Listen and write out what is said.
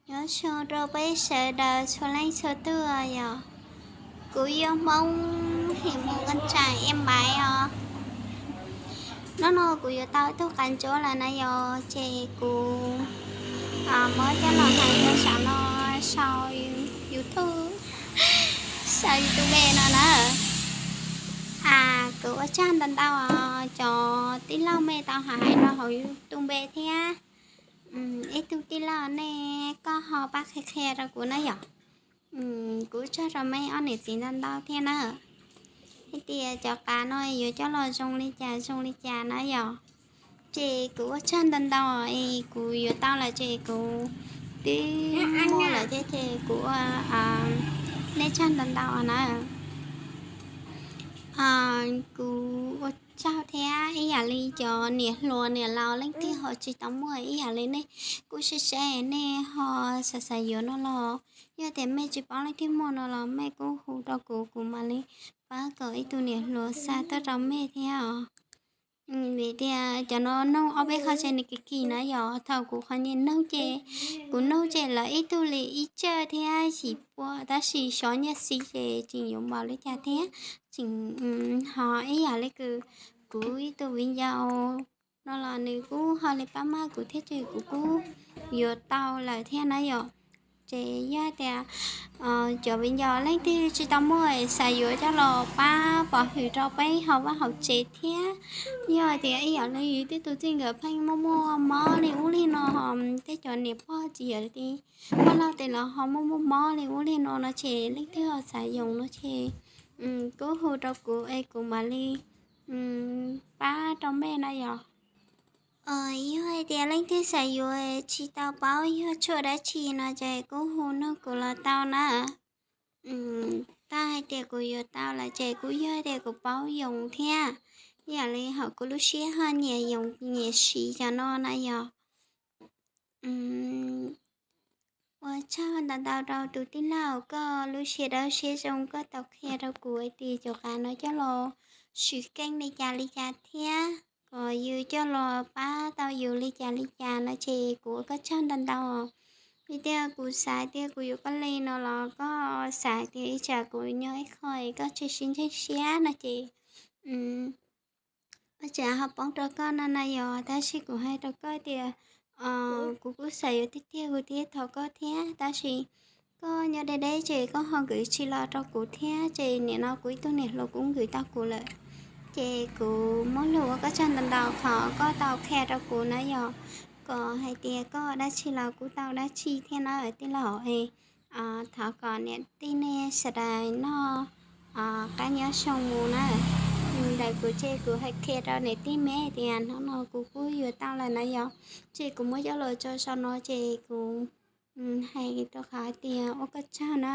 Nyob zoo rau peb sawv daws txhua leej txhua tus yom. Kuv yog Hmoob Him Mus Koj Tsaim Ej Maiv os. Hnub no kuv yuav tau ib tug qav ntsuab lawm na yom, ces kuv muab coj los hais rau saum no, sau YouTube, sau YouTube no na. Kuv ua tsaug ntau ntau os cov tij laug mej tau hais rau hauv YouTube thiab. Ib tug tij laug nej koj ho pab qhia qhia rau kuv na yom. Kuv tsaug rau mej ob niam txiv ntau ntau thiab na. Hais tias cov qav no yuav coj los zoo li cas zoo li cas na yom. Ces kuv ua tsaug ntau ntau es kuv yuav tau lawm ces kuv twb muaj lawm thiab ces kuv ua nej tsaug ntau ntau na. Kuv ua tsaug thiab ib yam li cov niam hluas niam laus leej twg ho tsis tau muaj ib yam li nej kuj sib seb nej ho xav xav yuav no los yog tias mej tsis paub leej twg muaj no los mej kuj hu rau kuv, kuv mam li pab kom ib tug niam hluas xa tuaj rau mej thiab os. Vim tias cov no noog ob peb qho ces nws kim kim na yom, thaum kuv qhov nyias noog ces kuv noog ces lawv ib tug li ib tsawg thiab yim pua, tab sis xyov nyiaj xi ces tseem yuav npaum li cas thiab. Tseem ho ib yam li kws kuv ib tug viv ncaus no los nws kuj ho li pab maj kuv thiab ces kuv kuj yuav tau lawm thiab na yom. Ces yog tias cov viv ncaus leej twg tsis tau muaj xav yuav coj los pab pov hwm rau peb hauv vaj hauv tsev thiab. Yog tias ib yam li tej tus txij nkawm pheej muaj muaj mob li ub li no, tej cov niam pog txiv yawm txiv pog laug tes los ho muaj muaj mob li ub li no no ces leej twg ho xav yoos no ces kuj hu rau kuv es kuv mam li pab rau mej na yom. Yog hais tias leej twg xav yuav tsis tau paub yog tshuaj dab tsi no ces kuj hu nug kuv los tau na. Tag hais tias kuv yuav tau lawm ces kuj yog tias kuv paub yoos thiab, yam li hom kuv lub siab ho nyiam yoos nyiam siv cov no na yom. Ua tsaug ntau ntau rau tus tij laug koj lub siab dawb siab zoo koj tau qhia rau kuv hais tias cov qav no coj los swm keej li cas li cas thiab kom yus coj los pab tau yus li cas li cas no ces kuv ua koj tsaug ntau ntau. Vim tias kuv xav tias kuv yuav koj li no los koj xav tias ib tsam kuv nyob ib qho es koj tsis sib ntseeg siab no ces ua tsam ho poob rau koj no na yom. Tab sis kuv hais rau koj tias kuv kuj xav yuav tiag tiag, kuv thiaj thov koj thiab, tab sis koj nyob deb deb ces koj ho nkwm tsis los rau kuv thiab ces nim no kuv ib tug niam hluas kuj nkwm tau kuv lawm. Ces kuv muab lus ua koj tsaug ntau ntau qhov koj tau qhia rau kuv na yom, kom hais tias koj dab tsi los kuv tau dab tsi thiab na tij laug es. Thov kom niam tij nej sawv daws noj qab nyob zoo mus na. Ntawm kuv ces kuv hais qhia rau niam tij meb tias hnub no kuv kuj yuav tau lawm na yom, ces kuv muab coj los tso saum no ces kuv hais rau qhov tias ua koj tsaug na.